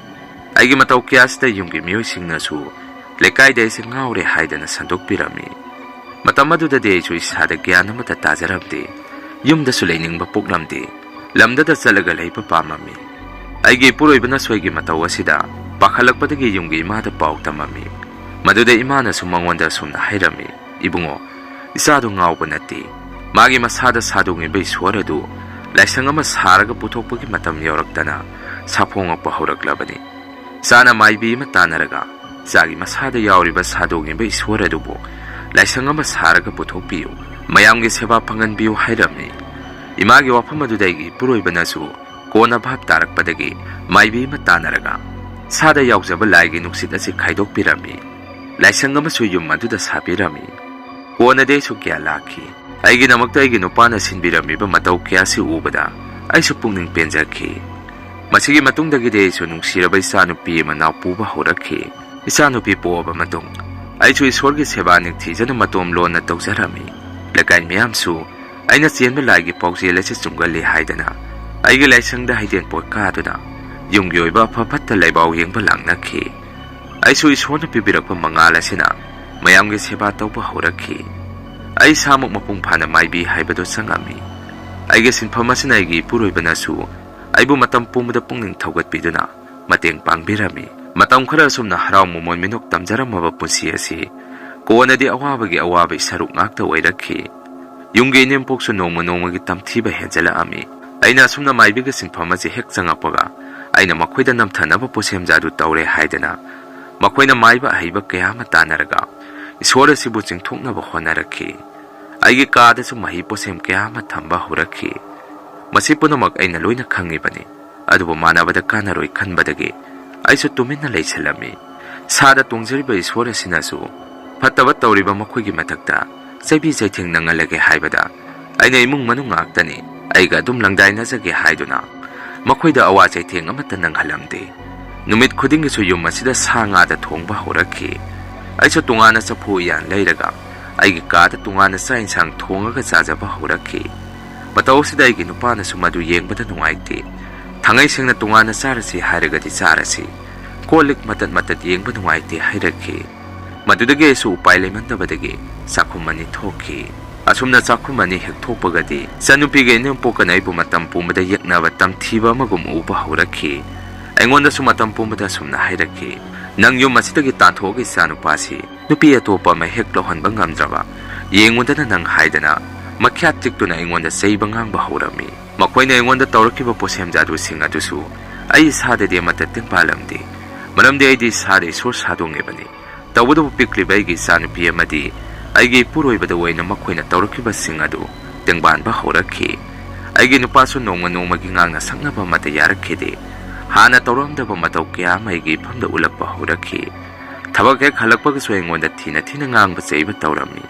ꯑꯩꯒꯤ ꯃꯇꯧ ꯀꯌꯥꯁꯤꯗ ꯌꯨꯝꯒꯤ ꯃꯤꯑꯣꯏꯁꯤꯡꯅꯁꯨ ꯂꯩꯀꯥꯏꯗ ꯑꯩꯁꯦ ꯉꯥꯎꯔꯦ ꯍꯥꯏꯗꯅ ꯁꯟꯗꯣꯛꯄꯤꯔꯝꯃꯤ꯫ ꯃꯇꯝ ꯑꯗꯨꯗꯗꯤ ꯑꯩꯁꯨ ꯏꯁꯥꯗ ꯒ꯭ꯌꯥꯟ ꯑꯃꯠꯇ ꯇꯥꯖꯔꯝꯗꯦ꯫ ꯌꯨꯝꯗꯁꯨ ꯂꯩꯅꯤꯡꯕ ꯄꯣꯛꯂꯝꯗꯦ꯫ ꯂꯝꯗꯗ ꯆꯠꯂꯒ ꯂꯩꯕ ꯄꯥꯝꯃꯝꯃꯤ꯫ ꯑꯩꯒꯤ ꯏꯄꯨꯔꯣꯏꯕꯅꯁꯨ ꯑꯩꯒꯤ ꯃꯇꯧ ꯑꯁꯤꯗ ꯄꯥꯈꯠꯂꯛꯄꯗꯒꯤ ꯌꯨꯝꯒꯤ ꯏꯃꯥꯗ ꯄꯥꯎ ꯇꯝꯃꯝꯃꯤ꯫ ꯃꯗꯨꯗ ꯏꯃꯥꯅꯁꯨ ꯃꯉꯣꯟꯗ ꯑꯁꯨꯝꯅ ꯍꯥꯏꯔꯝꯃꯤ, "ꯏꯕꯨꯡꯉꯣ, ꯏꯆꯥꯗꯨ ꯉꯥꯎꯕ ꯅꯠꯇꯦ꯫ ꯃꯥꯒꯤ ꯃꯁꯥꯗ ꯁꯥꯗꯣꯡꯉꯤꯕ ꯏꯁꯣꯔ ꯑꯗꯨ ꯂꯥꯏꯁꯪ ꯑꯃ ꯁꯥꯔꯒ ꯄꯨꯊꯣꯛꯄꯒꯤ ꯃꯇꯝ ꯌꯧꯔꯛꯇꯅ ꯁꯥꯐꯣꯡꯉꯛꯄ ꯍꯧꯔꯛꯂꯕꯅꯤ꯫ ꯏꯆꯥꯅ ꯃꯥꯏꯕꯤ ꯑꯃ ꯇꯥꯟꯅꯔꯒ ꯏꯆꯥꯒꯤ ꯃꯁꯥꯗ ꯌꯥꯎꯔꯤꯕ ꯁꯥꯗꯣꯡꯉꯤꯕ ꯏꯁꯣꯔ ꯑꯗꯨꯕꯨ ꯂꯥꯏꯁꯪ ꯑꯃ ꯁꯥꯔꯒ ꯄꯨꯊꯣꯛꯄꯤꯌꯨ, ꯃꯌꯥꯝꯒꯤ ꯁꯦꯕꯥ ꯐꯪꯍꯟꯕꯤꯌꯨ" ꯍꯥꯏꯔꯝꯃꯤ꯫ ꯏꯃꯥꯒꯤ ꯋꯥꯐꯝ ꯑꯗꯨꯗ ꯑꯩꯒꯤ ꯏꯄꯨꯔꯣꯏꯕꯅꯁꯨ ꯀꯣꯟꯅ ꯚꯥꯞ ꯇꯥꯔꯛꯄꯗꯒꯤ ꯃꯥꯏꯕꯤ ꯑꯃ ꯇꯥꯟꯅꯔꯒ ꯁꯥꯗ ꯌꯥꯎꯖꯕ ꯂꯥꯏꯒꯤ ꯅꯨꯡꯁꯤꯠ ꯑꯁꯤ ꯈꯥꯏꯗꯣꯛꯄꯤꯔꯝꯃꯤ꯫ ꯂꯥꯏꯁꯪ ꯑꯃꯁꯨ ꯌꯨꯝ ꯑꯗꯨꯗ ꯁꯥꯕꯤꯔꯝꯃꯤ꯫ ꯀꯣꯟꯅꯗꯤ ꯑꯩꯁꯨ ꯒ꯭ꯌꯥꯟ ꯂꯥꯛꯈꯤ꯫ ꯑꯩꯒꯤꯗꯃꯛꯇ ꯑꯩꯒꯤ ꯅꯨꯄꯥꯅ ꯁꯤꯟꯕꯤꯔꯝꯃꯤꯕ ꯃꯇꯧ ꯀꯌꯥꯁꯤ ꯎꯕꯗ ꯑꯩꯁꯨ ꯄꯨꯛꯅꯤꯡ ꯄꯦꯟꯖꯈꯤ꯫ ꯃꯁꯤꯒꯤ ꯃꯇꯨꯡꯗꯒꯤꯗꯤ ꯑꯩꯁꯨ ꯅꯨꯡꯁꯤꯔꯕ ꯏꯆꯥꯅꯨꯄꯤ ꯑꯃ ꯅꯥꯎ ꯄꯨꯕ ꯍꯧꯔꯛꯈꯤ꯫ ꯏꯆꯥꯅꯨꯄꯤ ꯄꯣꯛꯑꯕ ꯃꯇꯨꯡ ꯑꯩꯁꯨ ꯏꯁꯣꯔꯒꯤ ꯁꯦꯕꯥ ꯅꯤꯡꯊꯤꯖꯅ ꯃꯇꯣꯝ ꯂꯣꯟꯅ ꯇꯧꯖꯔꯝꯃꯤ꯫ ꯂꯩꯀꯥꯏ ꯃꯤꯌꯥꯝꯁꯨ ꯑꯩꯅ ꯆꯦꯟꯕ ꯂꯥꯏꯒꯤ ꯄꯥꯎꯖꯦꯜ ꯑꯁꯤ ꯆꯨꯝꯒꯜꯂꯤ ꯍꯥꯏꯗꯅ ꯑꯩꯒꯤ ꯂꯥꯏꯁꯪꯗ ꯍꯩꯗꯦꯟ ꯄꯣꯠ ꯀꯥꯗꯨꯅ ꯌꯨꯝꯒꯤ ꯑꯣꯏꯕ ꯑꯐ ꯐꯠꯇ ꯂꯩꯕꯥꯎ ꯌꯦꯡꯕ ꯂꯥꯛꯅꯈꯤ꯫ ꯑꯩꯁꯨ ꯏꯁꯣꯔꯅ ꯄꯤꯕꯤꯔꯛꯄ ꯃꯉꯥꯜ ꯑꯁꯤꯅ ꯃꯌꯥꯝꯒꯤ ꯁꯦꯕꯥ ꯇꯧꯕ ꯍꯧꯔꯛꯈꯤ꯫ ꯑꯩ ꯏꯁꯥꯃꯛ ꯃꯄꯨꯡ ꯐꯥꯅ ꯃꯥꯏꯕꯤ ꯍꯥꯏꯕꯗꯨ ꯆꯪꯉꯝꯃꯤ꯫ ꯑꯩꯒꯤ ꯁꯤꯟꯐꯝ ꯑꯁꯤꯅ ꯑꯩꯒꯤ ꯏꯄꯨꯔꯣꯏꯕꯅꯁꯨ ꯑꯩꯕꯨ ꯃꯇꯝ ꯄꯨꯝꯕꯗ ꯄꯨꯛꯅꯤꯡ ꯊꯧꯒꯠꯄꯤꯗꯨꯅ ꯃꯇꯦꯡ ꯄꯥꯡꯕꯤꯔꯝꯃꯤ꯫ ꯃꯇꯝ ꯈꯔ ꯑꯁꯨꯝꯅ ꯍꯔꯥꯎ ꯃꯃꯣꯟ ꯃꯤꯅꯣꯛ ꯇꯝꯖꯔꯝꯃꯕ ꯄꯨꯟꯁꯤ ꯑꯁꯤ ꯀꯣꯟꯅꯗꯤ ꯑꯋꯥꯕꯒꯤ ꯑꯋꯥꯕ ꯁꯔꯨꯛ ꯉꯥꯛꯇ ꯑꯣꯏꯔꯛꯈꯤ꯫ ꯌꯨꯝꯒꯤ ꯏꯅꯦꯝꯄꯣꯛꯁꯨ ꯅꯣꯡꯃ ꯅꯣꯡꯃꯒꯤ ꯇꯝꯊꯤꯕ ꯍꯦꯟꯖꯜꯂꯛꯑꯝꯃꯤ꯫ ꯑꯩꯅ ꯑꯁꯨꯝꯅ ꯃꯥꯏꯕꯤꯒ ꯁꯤꯟꯐꯝ ꯑꯁꯤ ꯍꯦꯛ ꯆꯪꯉꯛꯄꯒ ꯑꯩꯅ ꯃꯈꯣꯏꯗ ꯅꯝꯊꯅꯕ ꯄꯣꯠꯁꯦꯝꯖꯥꯗꯨ ꯇꯧꯔꯦ ꯍꯥꯏꯗꯅ ꯃꯈꯣꯏꯅ ꯃꯥꯏꯕ ꯑꯍꯩꯕ ꯀꯌꯥ ꯑꯃ ꯇꯥꯟꯅꯔꯒ ꯏꯁꯣꯔ ꯑꯁꯤꯕꯨ ꯆꯤꯡꯊꯣꯛꯅꯕ ꯍꯣꯠꯅꯔꯛꯈꯤ꯫ ꯑꯩꯒꯤ ꯀꯥꯗꯁꯨ ꯃꯍꯩ ꯄꯣꯠꯁꯦꯝ ꯀꯌꯥ ꯑꯃ ꯊꯝꯕ ꯍꯧꯔꯛꯈꯤ꯫ ꯃꯁꯤ ꯄꯨꯝꯅꯃꯛ ꯑꯩꯅ ꯂꯣꯏꯅ ꯈꯪꯉꯤꯕꯅꯤ꯫ ꯑꯗꯨꯕꯨ ꯃꯥꯟꯅꯕꯗ ꯀꯥꯟꯅꯔꯣꯏ ꯈꯟꯕꯗꯒꯤ ꯑꯩꯁꯨ ꯇꯨꯃꯤꯟꯅ ꯂꯩꯁꯤꯜꯂꯝꯃꯤ꯫ ꯁꯥꯗ ꯇꯣꯡꯖꯔꯤꯕ ꯏꯁꯣꯔ ꯑꯁꯤꯅꯁꯨ ꯐꯠꯇꯕ ꯇꯧꯔꯤꯕ ꯃꯈꯣꯏꯒꯤ ꯃꯊꯛꯇ ꯆꯩꯕꯤ ꯆꯩꯊꯦꯡ ꯅꯪꯍꯜꯂꯒꯦ ꯍꯥꯏꯕꯗ ꯑꯩꯅ ꯏꯃꯨꯡ ꯃꯅꯨꯡ ꯉꯥꯛꯇꯅꯤ, ꯑꯩꯒ ꯑꯗꯨꯝ ꯂꯪꯗꯥꯏꯅꯖꯒꯦ ꯍꯥꯏꯗꯨꯅ ꯃꯈꯣꯏꯗ ꯑꯋꯥ ꯆꯩꯊꯦꯡ ꯑꯃꯠꯇ ꯅꯪꯍꯜꯂꯝꯗꯦ꯫ ꯅꯨꯃꯤꯠ ꯈꯨꯗꯤꯡꯒꯤꯁꯨ ꯌꯨꯝ ꯑꯁꯤꯗ ꯁꯥ ꯉꯥꯗ ꯊꯣꯡꯕ ꯍꯧꯔꯛꯈꯤ꯫ ꯑꯩꯁꯨ ꯇꯣꯉꯥꯟꯅ ꯆꯐꯨ ꯎꯌꯥꯟ ꯂꯩꯔꯒ ꯑꯩꯒꯤ ꯀꯥꯗ ꯇꯣꯉꯥꯟꯅ ꯆꯥꯛ ꯏꯟꯁꯥꯡ ꯊꯣꯡꯉꯒ ꯆꯥꯖꯕ ꯍꯧꯔꯛꯈꯤ꯫ ꯃꯇꯧ ꯑꯁꯤꯗ ꯑꯩꯒꯤ ꯅꯨꯄꯥꯅꯁꯨ ꯃꯗꯨ ꯌꯦꯡꯕꯗ ꯅꯨꯡꯉꯥꯏꯇꯦ꯫ ꯊꯥꯡꯉꯩ ꯁꯦꯡꯅ ꯇꯣꯉꯥꯟꯅ ꯆꯥꯔꯁꯤ ꯍꯥꯏꯔꯒꯗꯤ ꯆꯥꯔꯁꯤ, ꯀꯣꯜ ꯂꯤꯛ ꯃꯇꯠ ꯃꯇꯠ ꯌꯦꯡꯕ ꯅꯨꯡꯉꯥꯏꯇꯦ ꯍꯥꯏꯔꯛꯈꯤ꯫ ꯃꯗꯨꯗꯒꯤ ꯑꯩꯁꯨ ꯎꯄꯥꯏ ꯂꯩꯃꯟꯗꯕꯗꯒꯤ ꯆꯥꯛꯈꯨꯝ ꯑꯅꯤ ꯊꯣꯛꯈꯤ꯫ ꯑꯁꯨꯝꯅ ꯆꯥꯛꯈꯨꯝ ꯑꯅꯤ ꯍꯦꯛ ꯊꯣꯛꯄꯒꯗꯤ ꯏꯆꯟꯅꯨꯄꯤꯒ ꯏꯅꯦꯝꯄꯣꯛꯀꯅ ꯑꯩꯕꯨ ꯃꯇꯝ ꯄꯨꯝꯕꯗ ꯌꯦꯛꯅꯕ ꯇꯝꯊꯤꯕ ꯑꯃꯒꯨꯝ ꯎꯕ ꯍꯧꯔꯛꯈꯤ꯫ ꯑꯩꯉꯣꯟꯗꯁꯨ ꯃꯇꯝ ꯄꯨꯝꯕꯗ ꯑꯁꯨꯝꯅ ꯍꯥꯏꯔꯛꯈꯤ, "ꯅꯪ ꯌꯨꯝ ꯑꯁꯤꯗꯒꯤ ꯇꯥꯟꯊꯣꯛꯑꯒ ꯏꯆꯥꯅꯨꯄꯥꯁꯤ ꯅꯨꯄꯤ ꯑꯇꯣꯞꯄ ꯑꯃ ꯍꯦꯛ ꯂꯧꯍꯟꯕ ꯉꯝꯗ꯭ꯔꯕ, ꯌꯦꯡꯉꯨꯗꯅ ꯅꯪ" ꯍꯥꯏꯗꯅ ꯃꯈ꯭ꯌꯥꯠ ꯆꯤꯛꯇꯨꯅ ꯑꯩꯉꯣꯟꯗ ꯆꯩꯕ ꯉꯥꯡꯕ ꯍꯧꯔꯝꯃꯤ꯫ ꯃꯈꯣꯏꯅ ꯑꯩꯉꯣꯟꯗ ꯇꯧꯔꯛꯈꯤꯕ ꯄꯣꯠꯁꯦꯝ ꯖꯥꯗꯨꯁꯤꯡ ꯑꯗꯨꯁꯨ ꯑꯩ ꯏꯁꯥꯗꯗꯤ ꯑꯃꯠꯇ ꯇꯦꯡꯕꯥꯜꯂꯝꯗꯦ꯫ ꯃꯔꯝꯗꯤ ꯑꯩꯗꯤ ꯏꯁꯥꯗ ꯏꯁꯣꯔ ꯁꯥꯗꯣꯡꯉꯤꯕꯅꯤ꯫ ꯇꯧꯕꯇꯕꯨ ꯄꯤꯛꯂꯤꯕ ꯑꯩꯒꯤ ꯏꯆꯥꯅꯨꯄꯤ ꯑꯃꯗꯤ ꯑꯩꯒꯤ ꯏꯄꯨꯔꯣꯏꯕꯗ ꯑꯣꯏꯅ ꯃꯈꯣꯏꯅ ꯇꯧꯔꯛꯈꯤꯕꯁꯤꯡ ꯑꯗꯨ ꯇꯦꯡꯕꯥꯟꯕ ꯍꯧꯔꯛꯈꯤ꯫ ꯑꯩꯒꯤ ꯅꯨꯄꯥꯁꯨ ꯅꯣꯡꯃ ꯅꯣꯡꯃꯒꯤ ꯉꯥꯡꯅ ꯁꯛꯅꯕ ꯑꯃꯠꯇ ꯌꯥꯔꯛꯈꯤꯗꯦ꯫ ꯍꯥꯟꯅ ꯇꯧꯔꯝꯗꯕ ꯃꯇꯧ ꯀꯌꯥ ꯑꯃ ꯑꯩꯒꯤ ꯏꯐꯝꯗ ꯎꯠꯂꯛꯄ ꯍꯧꯔꯛꯈꯤ꯫ ꯊꯕꯛ ꯍꯦꯛ ꯍꯜꯂꯛꯄꯒꯁꯨ ꯑꯩꯉꯣꯟꯗ ꯊꯤꯅ ꯊꯤꯅ ꯉꯥꯡꯕ ꯆꯩꯕ ꯇꯧꯔꯝꯃꯤ꯫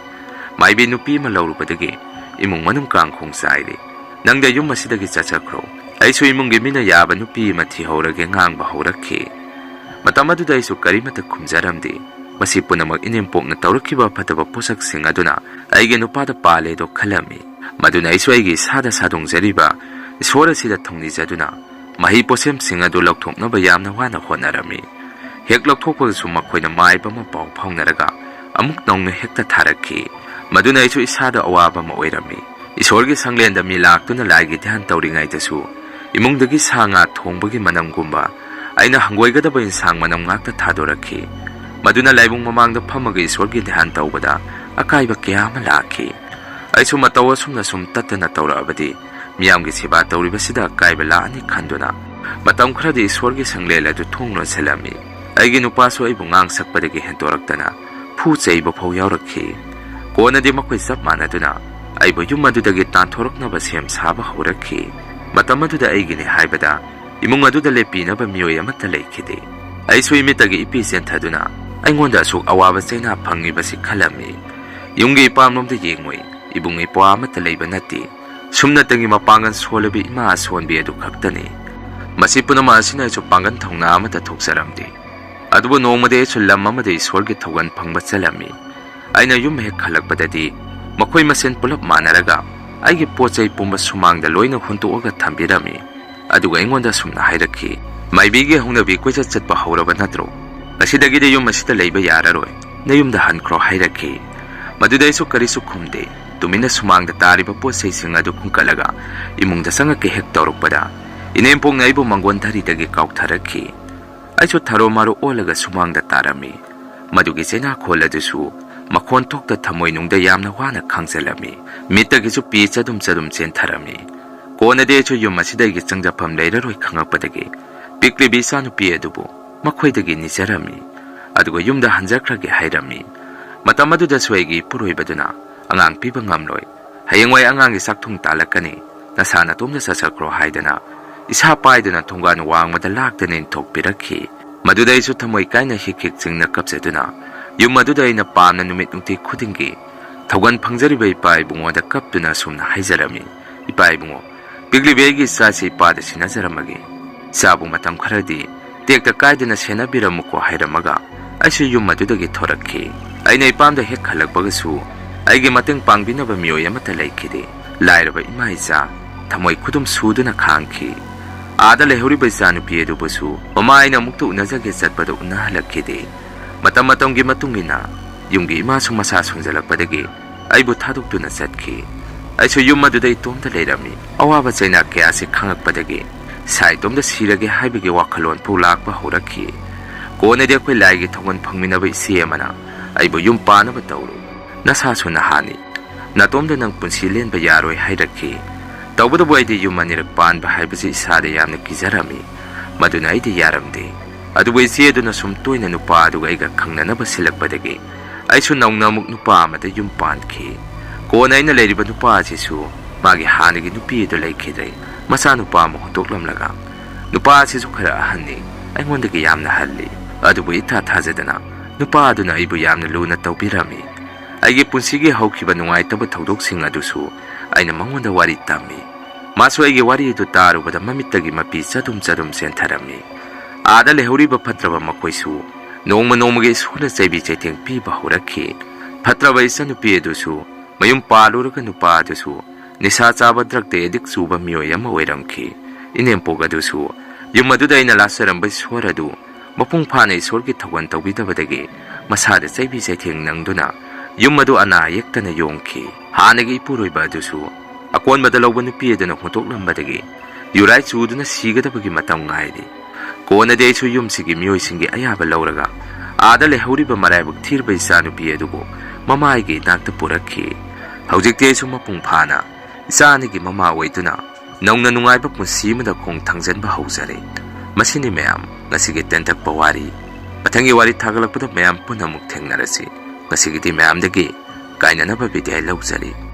ꯃꯥꯏꯕꯤ ꯅꯨꯄꯤ ꯑꯃ ꯂꯧꯔꯨꯕꯗꯒꯤ ꯏꯃꯨꯡ ꯃꯅꯨꯡ ꯀꯥꯡꯈꯣꯡ ꯆꯥꯏꯔꯦ꯫ "ꯅꯪꯗꯤ ꯌꯨꯝ ꯑꯁꯤꯗꯒꯤ ꯆꯠꯆꯈ꯭ꯔꯣ꯫ ꯑꯩꯁꯨ ꯏꯃꯨꯡꯒꯤ ꯃꯤꯅ ꯌꯥꯕ ꯅꯨꯄꯤ ꯑꯃ ꯊꯤꯍꯧꯔꯒꯦ" ꯉꯥꯡꯕ ꯍꯧꯔꯛꯈꯤ꯫ ꯃꯇꯝ ꯑꯗꯨꯗ ꯑꯩꯁꯨ ꯀꯔꯤꯃꯠꯇ ꯈꯨꯝꯖꯔꯝꯗꯦ꯫ ꯃꯁꯤ ꯄꯨꯝꯅꯃꯛ ꯏꯅꯦꯝꯄꯣꯛꯅ ꯇꯧꯔꯛꯈꯤꯕ ꯐꯠꯇꯕ ꯄꯣꯠꯁꯛꯁꯤꯡ ꯑꯗꯨꯅ ꯑꯩꯒꯤ ꯅꯨꯄꯥꯗ ꯄꯥꯜꯂꯦꯗꯣ ꯈꯜꯂꯝꯃꯤ꯫ ꯃꯗꯨꯅ ꯑꯩꯁꯨ ꯑꯩꯒꯤ ꯏꯁꯥꯗ ꯁꯥꯗꯣꯡꯖꯔꯤꯕ ꯏꯁꯣꯔ ꯑꯁꯤꯗ ꯊꯧꯅꯤꯖꯗꯨꯅ ꯃꯍꯩ ꯄꯣꯠꯁꯦꯝꯁꯤꯡ ꯑꯗꯨ ꯂꯧꯊꯣꯛꯅꯕ ꯌꯥꯝꯅ ꯋꯥꯅ ꯍꯣꯠꯅꯔꯝꯃꯤ꯫ ꯍꯦꯛ ꯂꯧꯊꯣꯛꯄꯒꯁꯨ ꯃꯈꯣꯏꯅ ꯃꯥꯏꯕ ꯑꯃ ꯄꯥꯎ ꯐꯥꯎꯅꯔꯒ ꯑꯃꯨꯛ ꯅꯧꯅ ꯍꯦꯛꯇ ꯊꯥꯔꯛꯈꯤ꯫ ꯃꯗꯨꯅ ꯑꯩꯁꯨ ꯏꯁꯥꯗ ꯑꯋꯥꯕ ꯑꯃ ꯑꯣꯏꯔꯝꯃꯤ꯫ ꯏꯁꯣꯔꯒꯤ ꯁꯪꯂꯦꯟꯗ ꯃꯤ ꯂꯥꯛꯇꯨꯅ ꯂꯥꯏꯒꯤ ꯙ꯭ꯌꯥꯟ ꯇꯧꯔꯤꯉꯩꯗꯁꯨ ꯏꯃꯨꯡꯗꯒꯤ ꯁꯥ ꯉꯥ ꯊꯣꯡꯕꯒꯤ ꯃꯅꯝꯒꯨꯝꯕ, ꯑꯩꯅ ꯍꯪꯒꯣꯏꯒꯗꯕ ꯏꯟꯁꯥꯡ ꯃꯅꯝ ꯉꯥꯛꯇ ꯊꯥꯗꯣꯔꯛꯈꯤ꯫ ꯃꯗꯨꯅ ꯂꯥꯏꯕꯨꯡ ꯃꯃꯥꯡꯗ ꯐꯝꯃꯒ ꯏꯁꯣꯔꯒꯤ ꯙ꯭ꯌꯥꯟ ꯇꯧꯕꯗ ꯑꯀꯥꯏꯕ ꯀꯌꯥ ꯑꯃ ꯂꯥꯛꯈꯤ꯫ ꯑꯩꯁꯨ ꯃꯇꯧ ꯑꯁꯨꯝꯅ ꯁꯨꯝ ꯇꯠꯇꯅ ꯇꯧꯔꯛꯑꯕꯗꯤ ꯃꯤꯌꯥꯝꯒꯤ ꯁꯦꯕꯥ ꯇꯧꯔꯤꯕꯁꯤꯗ ꯑꯀꯥꯏꯕ ꯂꯥꯛꯑꯅꯤ ꯈꯟꯗꯨꯅ ꯃꯇꯝ ꯈꯔꯗꯤ ꯏꯁꯣꯔꯒꯤ ꯁꯪꯂꯦꯟ ꯑꯗꯨ ꯊꯣꯡ ꯂꯣꯟꯁꯤꯜꯂꯝꯃꯤ꯫ ꯑꯩꯒꯤ ꯅꯨꯄꯥꯁꯨ ꯑꯩꯕꯨ ꯉꯥꯡ ꯁꯛꯄꯗꯒꯤ ꯍꯦꯟꯗꯣꯔꯛꯇꯅ ꯐꯨ ꯆꯩꯕ ꯐꯥꯎ ꯌꯥꯎꯔꯛꯈꯤ꯫ ꯀꯣꯟꯅꯗꯤ ꯃꯈꯣꯏ ꯆꯞ ꯃꯥꯟꯅꯗꯨꯅ ꯑꯩꯕꯨ ꯌꯨꯝ ꯑꯗꯨꯗꯒꯤ ꯇꯥꯟꯊꯣꯔꯛꯅꯕ ꯁꯦꯝ ꯁꯥꯕ ꯍꯧꯔꯛꯈꯤ꯫ ꯃꯇꯝ ꯑꯗꯨꯗ ꯑꯩꯒꯤꯅꯤ ꯍꯥꯏꯕꯗ ꯏꯃꯨꯡ ꯑꯗꯨꯗ ꯂꯦꯞꯄꯤꯅꯕ ꯃꯤꯑꯣꯏ ꯑꯃꯠꯇ ꯂꯩꯈꯤꯗꯦ꯫ ꯑꯩꯁꯨ ꯏꯃꯤꯠꯇꯒꯤ ꯏꯄꯤ ꯆꯦꯟꯊꯗꯨꯅ ꯑꯩꯉꯣꯟꯗ ꯑꯁꯨꯛ ꯑꯋꯥꯕ ꯆꯩꯅꯥ ꯐꯪꯉꯤꯕꯁꯤ ꯈꯜꯂꯝꯃꯤ꯫ ꯌꯨꯝꯒꯤ ꯏꯄꯥꯝꯂꯣꯝꯗ ꯌꯦꯡꯉꯨꯏ꯫ ꯏꯕꯨꯡ ꯏꯄ꯭ꯋꯥ ꯑꯃꯠꯇ ꯂꯩꯕ ꯅꯠꯇꯦ꯫ ꯁꯨꯝꯅꯇꯪꯒꯤ ꯃꯄꯥꯡꯒꯜ ꯁꯣꯜꯂꯕꯤ ꯏꯃꯥ ꯑꯁꯣꯟꯕꯤ ꯑꯗꯨ ꯈꯛꯇꯅꯤ꯫ ꯃꯁꯤ ꯄꯨꯝꯅꯃꯛ ꯑꯁꯤꯅ ꯑꯩꯁꯨ ꯄꯥꯡꯒꯜ ꯊꯧꯅꯥ ꯑꯃꯠꯇ ꯊꯣꯛꯆꯔꯝꯗꯦ꯫ ꯑꯗꯨꯕꯨ ꯅꯣꯡꯃꯗꯤ ꯑꯩꯁꯨ ꯂꯝ ꯑꯃꯗ ꯏꯁꯣꯔꯒꯤ ꯊꯧꯒꯜ ꯐꯪꯕ ꯆꯠꯂꯝꯃꯤ꯫ ꯑꯩꯅ ꯌꯨꯝ ꯍꯦꯛ ꯍꯜꯂꯛꯄꯗꯗꯤ ꯃꯈꯣꯏ ꯃꯁꯦꯟ ꯄꯨꯂꯞ ꯃꯥꯟꯅꯔꯒ ꯑꯩꯒꯤ ꯄꯣꯠ ꯆꯩ ꯄꯨꯝꯕ ꯁꯨꯃꯥꯡꯗ ꯂꯣꯏꯅ ꯍꯨꯟꯇꯣꯛꯑꯒ ꯊꯝꯕꯤꯔꯝꯃꯤ꯫ ꯑꯗꯨꯒ ꯑꯩꯉꯣꯟꯗ ꯑꯁꯨꯝꯅ ꯍꯥꯏꯔꯛꯈꯤ, "ꯃꯥꯏꯕꯤꯒꯤ ꯍꯧꯅꯕꯤ ꯀꯣꯏꯆꯠ ꯆꯠꯄ ꯍꯧꯔꯕ ꯅꯠꯇ꯭ꯔꯣ? ꯉꯁꯤꯗꯒꯤꯗꯤ ꯌꯨꯝ ꯑꯁꯤꯗ ꯂꯩꯕ ꯌꯥꯔꯔꯣꯏ, ꯅꯌꯨꯝꯗ ꯍꯟꯈ꯭ꯔꯣ" ꯍꯥꯏꯔꯛꯈꯤ꯫ ꯃꯗꯨꯗ ꯑꯩꯁꯨ ꯀꯔꯤꯁꯨ ꯈꯨꯝꯗꯦ꯫ ꯇꯨꯃꯤꯟꯅ ꯁꯨꯃꯥꯡꯗ ꯇꯥꯔꯤꯕ ꯄꯣꯠ ꯆꯩꯁꯤꯡ ꯑꯗꯨ ꯈꯨꯟꯀꯠꯂꯒ ꯏꯃꯨꯡꯗ ꯆꯪꯉꯛꯀꯦ ꯍꯦꯛ ꯇꯧꯔꯛꯄꯗ, ꯏꯅꯦꯝꯄꯣꯛꯅ ꯑꯩꯕꯨ ꯃꯪꯒꯣꯟ ꯙꯔꯤꯗꯒꯤ ꯀꯥꯎꯊꯔꯛꯈꯤ꯫ ꯑꯩꯁꯨ ꯊꯔꯣ ꯃꯥꯔꯣ ꯑꯣꯜꯂꯒ ꯁꯨꯃꯥꯡꯗ ꯇꯥꯔꯝꯃꯤ꯫ ꯃꯗꯨꯒꯤ ꯆꯩꯅꯥꯈꯣꯜ ꯑꯗꯨꯁꯨ ꯃꯈꯣꯟ ꯊꯣꯛꯇ ꯊꯃꯣꯏꯅꯨꯡꯗ ꯌꯥꯝꯅ ꯋꯥꯅ ꯈꯥꯡꯖꯜꯂꯝꯃꯤ꯫ ꯃꯤꯠꯇꯒꯤꯁꯨ ꯄꯤ ꯆꯗꯨꯝ ꯆꯗꯨꯝ ꯆꯦꯟꯊꯔꯝꯃꯤ꯫ ꯀꯣꯟꯅꯗꯤ ꯑꯩꯁꯨ ꯌꯨꯝ ꯑꯁꯤꯗ ꯑꯩꯒꯤ ꯆꯪꯖꯐꯝ ꯂꯩꯔꯔꯣꯏ ꯈꯪꯉꯛꯄꯗꯒꯤ ꯄꯤꯛꯂꯤꯕꯤ ꯏꯆꯥꯅꯨꯄꯤ ꯑꯗꯨꯕꯨ ꯃꯈꯣꯏꯗꯒꯤ ꯅꯤꯖꯔꯝꯃꯤ꯫ ꯑꯗꯨꯒ ꯌꯨꯝꯗ ꯍꯟꯖꯈ꯭ꯔꯒꯦ ꯍꯥꯏꯔꯝꯃꯤ꯫ ꯃꯇꯝ ꯑꯗꯨꯗꯁꯨ ꯑꯩꯒꯤ ꯏꯄꯨꯔꯣꯏꯕꯗꯨꯅ, "ꯑꯉꯥꯡ ꯄꯤꯕ ꯉꯝꯂꯣꯏ꯫ ꯍꯌꯦꯡꯋꯥꯏ ꯑꯉꯥꯡꯒꯤ ꯆꯥꯛꯊꯣꯡ ꯇꯥꯜꯂꯛꯀꯅꯤ꯫ ꯅꯁꯥ ꯅꯇꯣꯝꯗ ꯆꯠꯆꯈ꯭ꯔꯣ" ꯍꯥꯏꯗꯅ ꯏꯁꯥ ꯄꯥꯏꯗꯨꯅ ꯊꯣꯡꯒꯥꯟ ꯋꯥꯡꯃꯗ ꯂꯥꯛꯇꯅ ꯏꯟꯊꯣꯛꯄꯤꯔꯛꯈꯤ꯫ ꯃꯗꯨꯗ ꯑꯩꯁꯨ ꯊꯃꯣꯏ ꯀꯥꯏꯅ ꯍꯤꯛ ꯍꯤꯛ ꯆꯤꯡꯅ ꯀꯞꯆꯗꯨꯅ ꯌꯨꯝ ꯑꯗꯨꯗ ꯑꯩꯅ ꯄꯥꯝꯅ ꯅꯨꯃꯤꯠ ꯅꯨꯡꯇꯤ ꯈꯨꯗꯤꯡꯒꯤ ꯊꯧꯒꯜ ꯐꯪꯖꯔꯤꯕ ꯏꯄꯥ ꯏꯕꯨꯡꯉꯣꯗ ꯀꯞꯇꯨꯅ ꯑꯁꯨꯝꯅ ꯍꯥꯏꯖꯔꯝꯃꯤ, "ꯏꯄꯥ ꯏꯕꯨꯡꯉꯣ, ꯄꯤꯛꯂꯤꯕꯤ ꯑꯩꯒꯤ ꯏꯆꯥꯁꯤ ꯏꯄꯥꯗ ꯁꯤꯟꯅꯖꯔꯝꯃꯒꯦ꯫ ꯏꯆꯥꯕꯨ ꯃꯇꯝ ꯈꯔꯗꯤ ꯇꯦꯛꯇ ꯀꯥꯏꯗꯅ ꯁꯦꯟꯅꯕꯤꯔꯝꯃꯨꯀꯣ" ꯍꯥꯏꯔꯝꯃꯒ ꯑꯩꯁꯨ ꯌꯨꯝ ꯑꯗꯨꯗꯒꯤ ꯊꯣꯔꯛꯈꯤ꯫ ꯑꯩꯅ ꯏꯄꯥꯝꯗ ꯍꯦꯛ ꯍꯜꯂꯛꯄꯒꯁꯨ ꯑꯩꯒꯤ ꯃꯇꯦꯡ ꯄꯥꯡꯕꯤꯅꯕ ꯃꯤꯑꯣꯏ ꯑꯃꯠꯇ ꯂꯩꯈꯤꯗꯦ꯫ ꯂꯥꯏꯔꯕ ꯏꯃꯥ ꯏꯆꯥ ꯊꯃꯣꯏ ꯈꯨꯗꯨꯝ ꯁꯨꯗꯨꯅ ꯈꯥꯡꯈꯤ꯫ ꯑꯥꯗ ꯂꯩꯍꯧꯔꯤꯕ ꯏꯆꯥꯅꯨꯄꯤ ꯑꯗꯨꯕꯨꯁꯨ ꯃꯃꯥ ꯑꯩꯅ ꯑꯃꯨꯛꯇ ꯎꯅꯖꯒꯦ ꯆꯠꯄꯗ ꯎꯅꯍꯜꯂꯛꯈꯤꯗꯦ꯫ ꯃꯇꯝ ꯃꯇꯝꯒꯤ ꯃꯇꯨꯡ ꯏꯟꯅ ꯌꯨꯝꯒꯤ ꯏꯃꯥꯁꯨ ꯃꯁꯥ ꯁꯣꯟꯖꯜꯂꯛꯄꯗꯒꯤ ꯑꯩꯕꯨ ꯊꯥꯗꯣꯛꯇꯨꯅ ꯆꯠꯈꯤ꯫ ꯑꯩꯁꯨ ꯌꯨꯝ ꯑꯗꯨꯗ ꯏꯇꯣꯝꯇ ꯂꯩꯔꯝꯃꯤ꯫ ꯑꯋꯥꯕ ꯆꯩꯅꯥ ꯀꯌꯥꯁꯤ ꯈꯪꯉꯛꯄꯗꯒꯤ ꯏꯁꯥ ꯏꯇꯣꯝꯇ ꯁꯤꯔꯒꯦ ꯍꯥꯏꯕꯒꯤ ꯋꯥꯈꯜꯂꯣꯟ ꯐꯥꯎ ꯂꯥꯛꯄ ꯍꯧꯔꯛꯈꯤ꯫ ꯀꯣꯟꯅꯗꯤ ꯑꯩꯈꯣꯏ ꯂꯥꯏꯒꯤ ꯊꯧꯒꯜ ꯐꯪꯃꯤꯟꯅꯕ ꯏꯆꯦ ꯑꯃꯅ ꯑꯩꯕꯨ ꯌꯨꯝ ꯄꯥꯟꯅꯕ ꯇꯧꯔꯨ, ꯅꯁꯥꯁꯨ ꯅꯍꯥꯅꯤ, ꯅꯇꯣꯝꯗ ꯅꯪ ꯄꯨꯟꯁꯤ ꯂꯦꯟꯕ ꯌꯥꯔꯣꯏ ꯍꯥꯏꯔꯛꯈꯤ꯫ ꯇꯧꯕꯇꯕꯨ ꯑꯩꯗꯤ ꯌꯨꯝ ꯑꯅꯤꯔꯛ ꯄꯥꯟꯕ ꯍꯥꯏꯕꯁꯤ ꯏꯁꯥꯗ ꯌꯥꯝꯅ ꯀꯤꯖꯔꯝꯃꯤ꯫ ꯃꯗꯨꯅ ꯑꯩꯗꯤ ꯌꯥꯔꯝꯗꯦ꯫ ꯑꯗꯨꯕꯨ ꯏꯆꯦ ꯑꯗꯨꯅ ꯁꯨꯝ ꯇꯣꯏꯅ ꯅꯨꯄꯥ ꯑꯗꯨꯒ ꯑꯩꯒ ꯈꯪꯅꯅꯕ ꯁꯤꯜꯂꯛꯄꯗꯒꯤ ꯑꯩꯁꯨ ꯅꯧꯅ ꯑꯃꯨꯛ ꯅꯨꯄꯥ ꯑꯃꯗ ꯌꯨꯝ ꯄꯥꯟꯈꯤ꯫ ꯀꯣꯟꯅ ꯑꯩꯅ ꯂꯩꯔꯤꯕ ꯅꯨꯄꯥ ꯑꯁꯤꯁꯨ ꯃꯥꯒꯤ ꯍꯥꯟꯅꯒꯤ ꯅꯨꯄꯤ ꯑꯗꯨ ꯂꯩꯈꯤꯗ꯭ꯔꯦ꯫ ꯃꯆꯥꯅꯨꯄꯥ ꯑꯃ ꯍꯨꯟꯗꯣꯛꯂꯝꯂꯒ, ꯅꯨꯄꯥ ꯑꯁꯤꯁꯨ ꯈꯔ ꯑꯍꯟꯅꯤ, ꯑꯩꯉꯣꯟꯗꯒꯤ ꯌꯥꯝꯅ ꯍꯜꯂꯤ꯫ ꯑꯗꯨꯕꯨ ꯏꯊꯥ ꯊꯥꯖꯗꯅ ꯅꯨꯄꯥ ꯑꯗꯨꯅ ꯑꯩꯕꯨ ꯌꯥꯝꯅ ꯂꯨꯅ ꯇꯧꯕꯤꯔꯝꯃꯤ꯫ ꯑꯩꯒꯤ ꯄꯨꯟꯁꯤꯒꯤ ꯍꯧꯈꯤꯕ ꯅꯨꯡꯉꯥꯏꯇꯕ ꯊꯧꯗꯣꯛꯁꯤꯡ ꯑꯗꯨꯁꯨ ꯑꯩꯅ ꯃꯉꯣꯟꯗ ꯋꯥꯔꯤ ꯇꯝꯃꯤ꯫ ꯃꯥꯁꯨ ꯑꯩꯒꯤ ꯋꯥꯔꯤ ꯑꯗꯨ ꯇꯥꯔꯨꯕꯗ ꯃꯃꯤꯠꯇꯒꯤ ꯃꯄꯤ ꯆꯗꯨꯝ ꯆꯗꯨꯝ ꯆꯦꯟꯊꯔꯝꯃꯤ꯫ ꯑꯥꯗ ꯂꯩꯍꯧꯔꯤꯕ ꯐꯠꯇ꯭ꯔꯕ ꯃꯈꯣꯏꯁꯨ ꯅꯣꯡꯃ ꯅꯣꯡꯃꯒꯤ ꯏꯁꯣꯔꯅ ꯆꯩꯕꯤ ꯆꯩꯊꯦꯡ ꯄꯤꯕ ꯍꯧꯔꯛꯈꯤ꯫ ꯐꯠꯇ꯭ꯔꯕ ꯏꯆꯟꯅꯨꯄꯤ ꯑꯗꯨꯁꯨ ꯃꯌꯨꯝ ꯄꯥꯜꯂꯨꯔꯒ ꯅꯨꯄꯥ ꯑꯗꯨꯁꯨ ꯅꯤꯁꯥ ꯆꯥꯕ ꯗ꯭ꯔꯛꯇ ꯑꯦꯗꯤꯛ ꯆꯨꯕ ꯃꯤꯑꯣꯏ ꯑꯃ ꯑꯣꯏꯔꯝꯈꯤ꯫ ꯏꯅꯦꯝꯄꯣꯛ ꯑꯗꯨꯁꯨ ꯌꯨꯝ ꯑꯗꯨꯗ ꯑꯩꯅ ꯂꯥꯠꯆꯔꯝꯕ ꯏꯁꯣꯔ ꯑꯗꯨ ꯃꯄꯨꯡ ꯐꯥꯅ ꯏꯁꯣꯔꯒꯤ ꯊꯧꯒꯜ ꯇꯧꯕꯤꯗꯕꯗꯒꯤ ꯃꯁꯥꯗ ꯆꯩꯕꯤ ꯆꯩꯊꯦꯡ ꯅꯪꯗꯨꯅ ꯌꯨꯝ ꯑꯗꯨ ꯑꯅꯥ ꯑꯌꯦꯛꯇꯅ ꯌꯣꯝꯈꯤ꯫ ꯍꯥꯟꯅꯒꯤ ꯏꯄꯨꯔꯣꯏꯕ ꯑꯗꯨꯁꯨ ꯑꯀꯣꯟꯕꯗ ꯂꯧꯕ ꯅꯨꯄꯤ ꯑꯗꯨꯅ ꯍꯨꯟꯗꯣꯛꯂꯝꯕꯗꯒꯤ ꯌꯨꯔꯥꯏ ꯆꯨꯗꯨꯅ ꯁꯤꯒꯗꯕꯒꯤ ꯃꯇꯝ ꯉꯥꯏꯔꯤ꯫ ꯀꯣꯟꯅꯗꯤ ꯑꯩꯁꯨ ꯌꯨꯝꯁꯤꯒꯤ ꯃꯤꯑꯣꯏꯁꯤꯡꯒꯤ ꯑꯌꯥꯕ ꯂꯧꯔꯒ ꯑꯥꯗ ꯂꯩꯍꯧꯔꯤꯕ ꯃꯔꯥꯏꯕꯛ ꯊꯤꯔꯕ ꯏꯆꯥꯅꯨꯄꯤ ꯑꯗꯨꯕꯨ ꯃꯃꯥꯒꯤ ꯏꯅꯥꯛꯇ ꯄꯨꯔꯛꯈꯤ꯫ ꯍꯧꯖꯤꯛꯇꯤ ꯑꯩꯁꯨ ꯃꯄꯨꯡ ꯐꯥꯅ ꯏꯆꯥ ꯑꯅꯤꯒꯤ ꯃꯃꯥ ꯑꯣꯏꯗꯨꯅ ꯅꯧꯅ ꯅꯨꯡꯉꯥꯏꯕ ꯄꯨꯟꯁꯤ ꯑꯃꯗ ꯈꯣꯡ ꯊꯥꯡꯖꯤꯟꯕ ꯍꯧꯖꯔꯦ꯫ ꯃꯁꯤꯅꯤ ꯃꯌꯥꯝ ꯉꯁꯤꯒꯤ ꯇꯦꯟꯇꯛꯄ ꯋꯥꯔꯤ꯫ ꯃꯊꯪꯒꯤ ꯋꯥꯔꯤ ꯊꯥꯒꯠꯂꯛꯄꯗ ꯃꯌꯥꯝ ꯄꯨꯟꯅ ꯑꯃꯨꯛ ꯊꯦꯡꯅꯔꯁꯤ꯫ ꯉꯁꯤꯒꯤꯗꯤ ꯃꯌꯥꯝꯗꯒꯤ ꯀꯥꯏꯅꯅꯕ ꯕꯤꯗꯥꯏ ꯂꯧꯖꯔꯤ꯫